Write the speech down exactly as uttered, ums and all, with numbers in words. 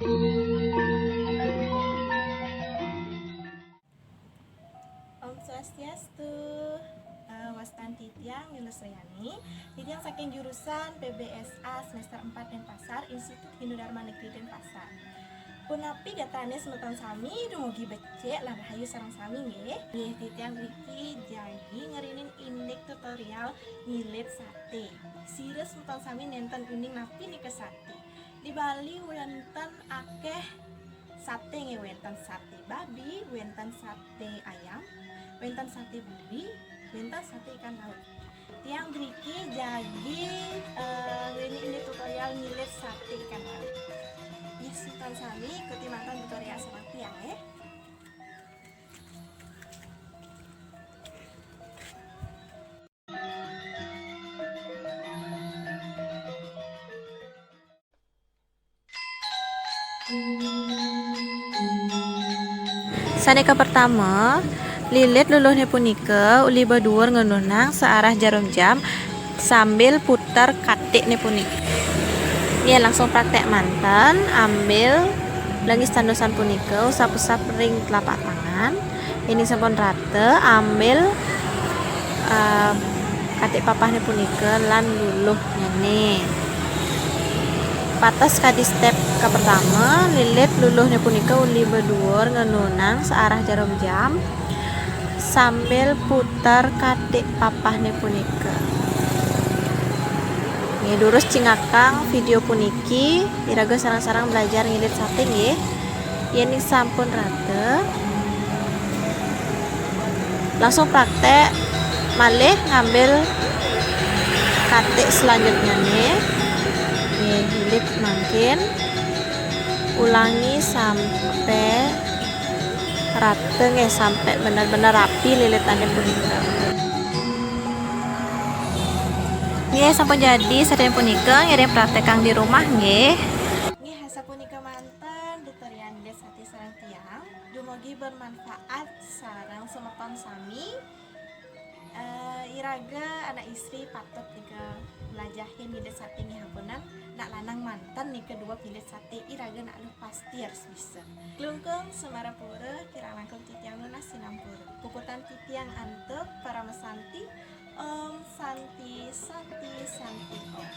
Om Swastiastu. Eh, wastan titiang Yunus Rayani. Titiang saking jurusan P B S A semester empat Denpasar, Institut Hindu Dharma Negeri Denpasar. Punapi gatrané semeton sami, dumugi becik lan rahayu sareng sami nggih. Nggih, titiang mriki jagi ngerinin indik tutorial ngilit saté. Sira semeton sami nénten uning napi nika saté. Di Bali wénten akéh saté nggih, wénten saté babi, wénten saté ayam, wénten saté buri, wénten saté ikan laut. Tiang mriki jagi, eh, ngrini ini tutorial ngilit saté ikan laut. Nggih, semeton sami ikuti mantun tutorial sareng tiang nggih. Sané kapertama, lilit luluhné punika uli baduur ngenunang searah jarum jam sambil puter katikné punika. Nggih, langsung praktek manten, ambil langis tandusan punika, usap-usap ring telapak tangan. Yéning sampun rata, ambil, eh, katik papahné punika lan luluhnyané. Pates kadi step kapertama, lilit luluhné punika uli baduur ngenunang searah jarum jam sambil putar katik papahné punika. Nggih, durus cingakang video puniki, iraga sareng-sareng belajar ngilit saté nggih. Yéning sampun rata, langsung praktek malih ngambil katik selanjutnyané. Nggih, ngilit mangkin, ulangi sampai rata nggih, sampai bener-bener rapi lilitané punika. Nggih, sampun jadi sadaya punika, ngiring praktekang di rumah nggih. Nggih, sapunika manten tutorial ngilit saté sareng tiang. Dumugi bermanfaat sareng semeton sami. Eh, iraga anak istri patut nika belajahin ngilit saté nggih, ampunang nak lanang manten nika dua ngilit saté, iraga nak luh pasti harus bisa. Klungkung Semarapura, kirang langkung titiang nunas sinampura. Puputang titiang antuk Parama Santi. Om Santi, Santi, Santi, Om.